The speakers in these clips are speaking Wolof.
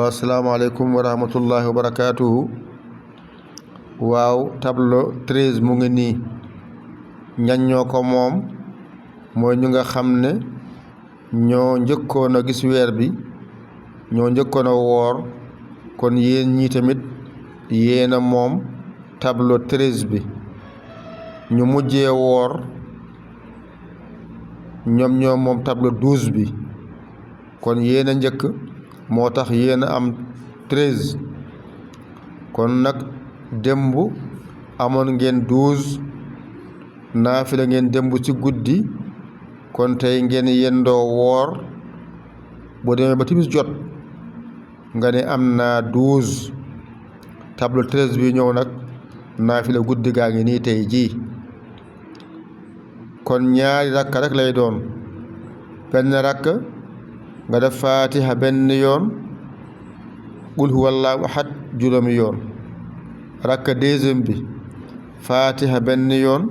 asalaamaaleykum wa rahmatullahi wa barakaatuhu. waaw tableau 13 mu ngi nii. ñan ñoo ko moom mooy ñu nga xam ne ñoo njëkkoon a gis weer bi, ñoo njëkkoon a woor. kon yéen ñii tamit yéen a moom tableau 13 bi. ñu mujjee woor ñoom ñoo moom tableau 12 bi. kon yéen a njëkk moo tax yéen a am 13. kon nag démb amoon ngeen 12 naafila ngeen démb ci guddi. kon tey ngeen yendoo woor. boo demee ba timis jot nga ne am naa 12. tableau 13 bi ñëw nag naafila guddi gaa ngi nii tey jii. kon ñaari rakka rek lay doon. benn rakk nga def faatiha benn yoon, qul huwallaahu ahad juróomi yoon. rakka deuxième bi faatiha benn yoon,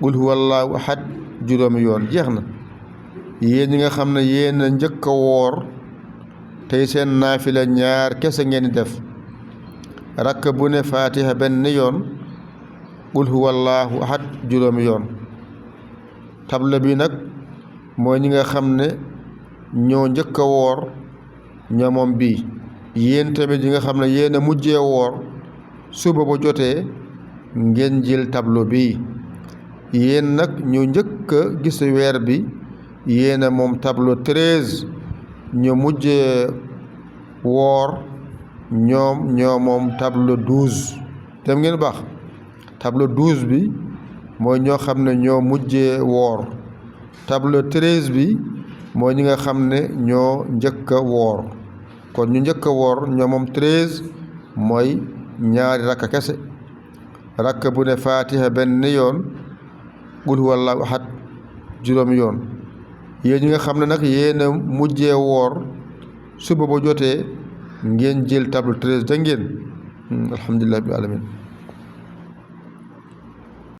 qul huwallaahu ahad juróomi yoon. jeex na. yéen ñi nga xam ne yéen a njëkk a woor tey seen naafila ñaar kese ngeen di def. rakk bu ne faatiha benn yoon, qul huwallaahu ahad juróomi yoon. tableau bi nag mooy ñi nga xam ne ñoo njëkk a woor ñoo moom bii. yéen tamit yi nga xam ne yéen a mujjee woor suba bu jotee ngeen jël tableau bii. yéen nag ñu njëkk a gis weer bi yéen a moom tableau 13. ñu mujjee woor ñoom ñoo moom tableau 12. dem ngeen baax. tableau 12 bi mooy ñoo xam ne ñoo mujjee woor. tableau 13 bi mooy ñi nga xam ne ñoo njëkk a woor. kon ñu njëkk a woor ñoo moom 13 mooy ñaari rakka kese. rakk bu ne faatiha benn yoon, qul huwallaahu ahad juróomi yoon. yéen ñi nga xam ne nag yéen a mujjee woor suba ba jotee ngeen jël tableau 13 da ngeen alhamdulillahi rabbil alamin.